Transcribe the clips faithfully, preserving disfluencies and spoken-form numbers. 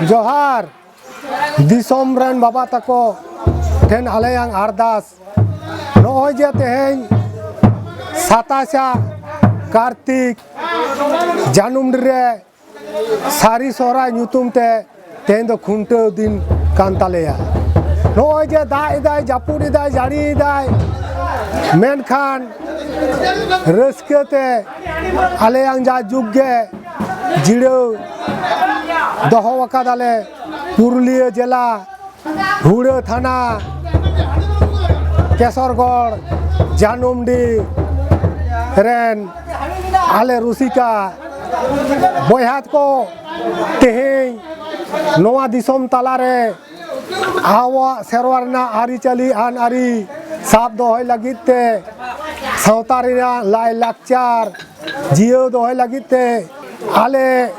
ᱡᱚᱦᱟᱨ᱾ ᱫᱤᱥᱚᱢ ᱨᱮᱱ ᱵᱟᱵᱟ ᱛᱟᱠᱚ ᱴᱷᱮᱱ ᱟᱞᱮᱭᱟᱝ ᱟᱨᱫᱟᱥ, ᱱᱚᱜᱼᱚᱭ ᱡᱮ ᱛᱮᱦᱮᱧ ᱥᱟᱛᱟᱥᱟ ᱠᱟᱨᱛᱤᱠ ᱡᱟᱹᱱᱩᱢ ᱨᱮ ᱥᱟᱹᱨᱤ ᱥᱚᱦᱨᱟᱭ ᱧᱩᱛᱩᱢ ᱛᱮ ᱛᱮᱦᱮᱧ ᱫᱚ ᱠᱷᱩᱱᱴᱟᱹᱣ ᱫᱤᱱ ᱠᱟᱱ ᱛᱟᱞᱮᱭᱟ᱾ ᱱᱚᱜᱼᱚᱭ ᱡᱮ ᱫᱟᱜ ᱮᱫᱟᱭ, ᱡᱟᱹᱯᱩᱫ ᱮᱫᱟᱭ, ᱡᱟᱹᱲᱤᱭᱮᱫᱟᱭ, ᱢᱮᱱᱠᱷᱟᱱ ᱨᱟᱹᱥᱠᱟᱹ ᱛᱮ ᱟᱞᱮᱭᱟᱝ ᱡᱟ ᱡᱩᱜᱽ ᱜᱮ ᱡᱤᱲᱟᱹᱣ ᱫᱚᱦᱚ ᱟᱠᱟᱫᱟᱞᱮ᱾ ᱯᱩᱨᱩᱞᱤᱭᱟᱹ ᱡᱮᱞᱟ, ᱦᱩᱲᱟᱹ ᱛᱷᱟᱱᱟ, ᱠᱮᱥᱚᱨᱜᱚᱲ, ᱡᱟᱹᱱᱩᱢᱰᱤ ᱨᱮᱱ ᱟᱞᱮ ᱨᱩᱥᱤᱠᱟ ᱵᱚᱭᱦᱟ ᱠᱚ, ᱛᱮᱦᱮᱧ ᱱᱚᱣᱟ ᱫᱤᱥᱚᱢ ᱛᱟᱞᱟᱨᱮ ᱟᱵᱚᱣᱟᱜ ᱥᱮᱨᱣᱟ ᱨᱮᱱᱟᱜ ᱟᱹᱨᱤᱪᱟᱹᱞᱤ, ᱟᱹᱱ ᱟᱹᱨᱤ ᱥᱟᱵ ᱫᱚᱦᱚᱭ ᱞᱟᱹᱜᱤᱫ ᱛᱮ, ᱥᱟᱶᱛᱟ ᱨᱮᱱᱟᱜ ᱞᱟᱭᱼᱞᱟᱠᱪᱟᱨ ᱡᱤᱭᱟᱹᱣ ᱫᱚᱦᱚᱭ ᱞᱟᱹᱜᱤᱫ ᱛᱮ ᱟᱞᱮ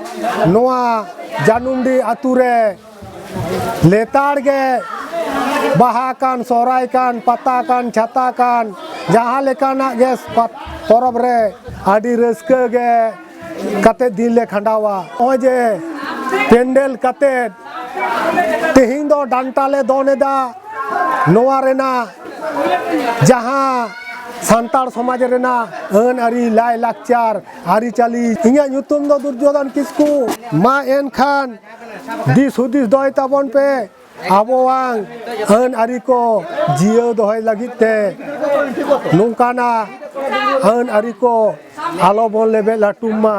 ᱱᱚᱣᱟ ᱡᱟᱹᱱᱩᱢᱰᱤ ᱟᱹᱛᱩ ᱨᱮ ᱞᱮᱛᱟᱲ ᱜᱮ ᱵᱟᱦᱟ ᱠᱟᱱ, ᱥᱚᱦᱨᱟᱭ ᱠᱟᱱ, ᱯᱟᱛᱟ ᱠᱟᱱ, ᱪᱷᱟᱛᱟ ᱠᱟᱱ, ᱡᱟᱦᱟᱸ ᱞᱮᱠᱟᱱᱟᱜ ᱜᱮ ᱯᱟᱛ-, ᱯᱚᱨᱚᱵᱽ ᱨᱮ ᱟᱹᱰᱤ ᱨᱟᱹᱥᱠᱟᱹ ᱜᱮ ᱠᱟᱛᱮ ᱫᱤᱱ ᱞᱮ ᱠᱷᱟᱸᱰᱟᱣᱟ᱾ ᱱᱚᱜᱼᱚᱭ ᱡᱮ ᱯᱮᱱᱰᱮᱞ ᱠᱟᱛᱮ ᱛᱮᱦᱮᱧ ᱫᱚ ᱰᱟᱱᱴᱟ ᱞᱮ ᱫᱚᱱ ᱮᱫᱟ, ᱱᱚᱣᱟ ᱨᱮᱱᱟᱜ ᱡᱟᱦᱟᱸ ᱥᱟᱱᱛᱟᱲ ᱥᱚᱢᱟᱡᱽ ᱨᱮᱱᱟᱜ ᱟᱹᱱ ᱟᱹᱨᱤ, ᱞᱟᱭ ᱞᱟᱠᱪᱟᱨ, ᱟᱹᱨᱤᱪᱟᱹᱞᱤ᱾ ᱤᱧᱟᱹᱜ ᱧᱩᱛᱩᱢ ᱫᱚ ᱫᱩᱨᱡᱳᱫᱷᱚᱱ ᱠᱤᱥᱠᱩ᱾ ᱢᱟ ᱮᱱᱠᱷᱟᱱ ᱫᱤᱥ ᱦᱩᱫᱤᱥ ᱫᱚᱦᱚᱭ ᱛᱟᱵᱚᱱ ᱯᱮ, ᱟᱵᱚᱣᱟᱝ ᱟᱹᱱ ᱟᱹᱨᱤ ᱠᱚ ᱡᱤᱭᱟᱹᱣ ᱫᱚᱦᱚᱭ ᱞᱟᱹᱜᱤᱫ ᱛᱮ ᱱᱚᱝᱠᱟᱱᱟᱜ ᱟᱹᱱ ᱟᱹᱨᱤ ᱠᱚ ᱟᱞᱚ ᱵᱚᱱ ᱞᱮᱵᱮᱫ ᱞᱟᱹᱴᱩᱢ ᱢᱟ᱾